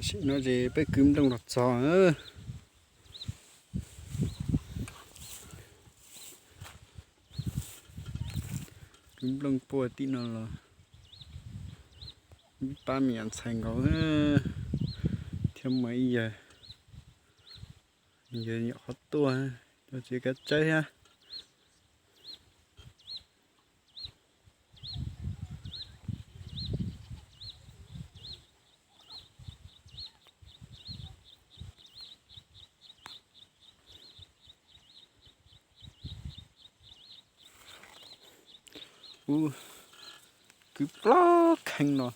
Tam sim no ces peb kwv nplooj los txog. Kwv nplooj puag tim no los pab me nyuam ntxhais nkaus thiab muaj ib yawg, yawg nyuam qhuav tuaj, cov txiv kav tsawb thiab. Kwv plaub kheej no.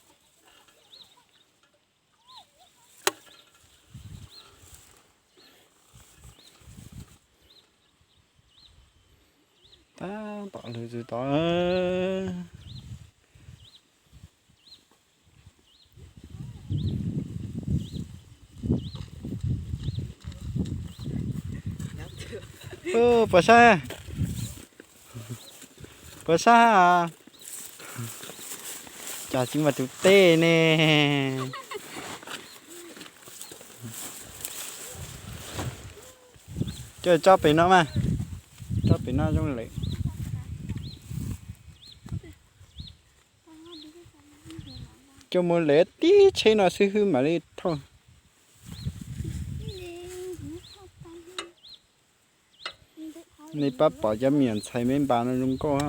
Tab tom lwv tus tod. Puas sab? Puas sab? Cas tsis muaj tus teb ne. Coj tsob pem no mas, tsob pem no zoo lawm. Coj mus lawm tib tsheb no xwb hwb mam li thauj. Nej pab pom cov me nyuam ntxhais me npas no zoo nkauj.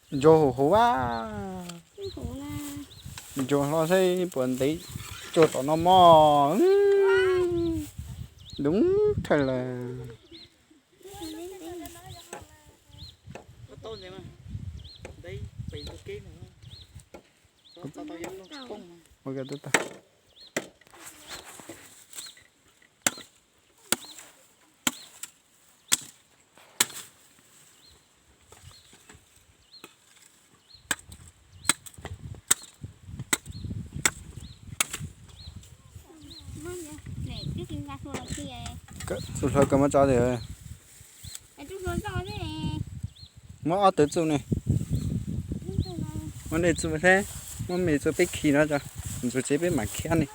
Ntsuag huv huv a. Ntsuag hlo xwb puas ntev tsuag tom no mog. Dub thawj lawm. Txuj hlawv kawg muab tso tiag. Muab ob tawv txuj ne. Muab nej txuj thiab, muab me txuj peb khi no tso, ntxuav tsev peb mam khiab ne.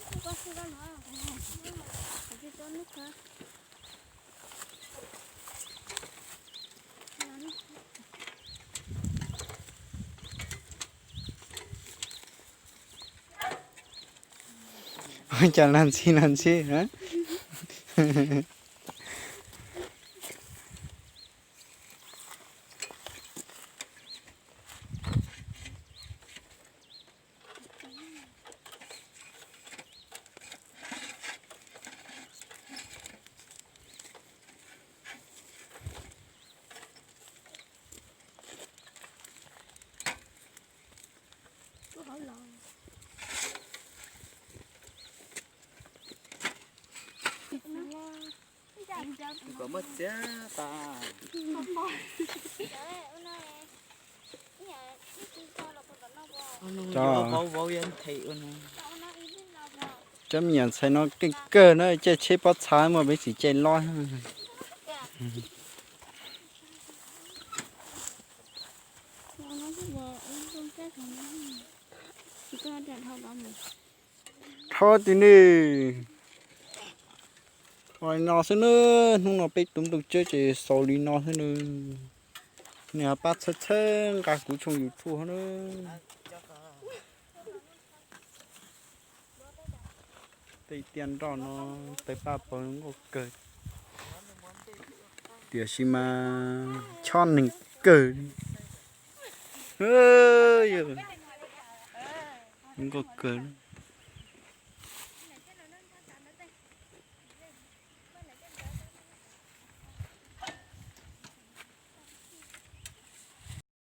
Ua cas los ntxhi los ntxhi. Kom muaj txiab tas. Cov, cov me nyuam ntxhais no keej kawg na, caij tsheb pob txha muaj peev xwm caij lob. Dhau tiag ne. Ua li no xwb nawb, hnub no peb tus nplooj tsawb ces xaus li no xwb nawb. Nej ho pab txhawb txhawb nqa kuv tshooj YouTube nawb. Tej tiaj nroj no tawg paj paug nkauj kawg, tiam sis mas chob neeg kawg. Nkauj kawg.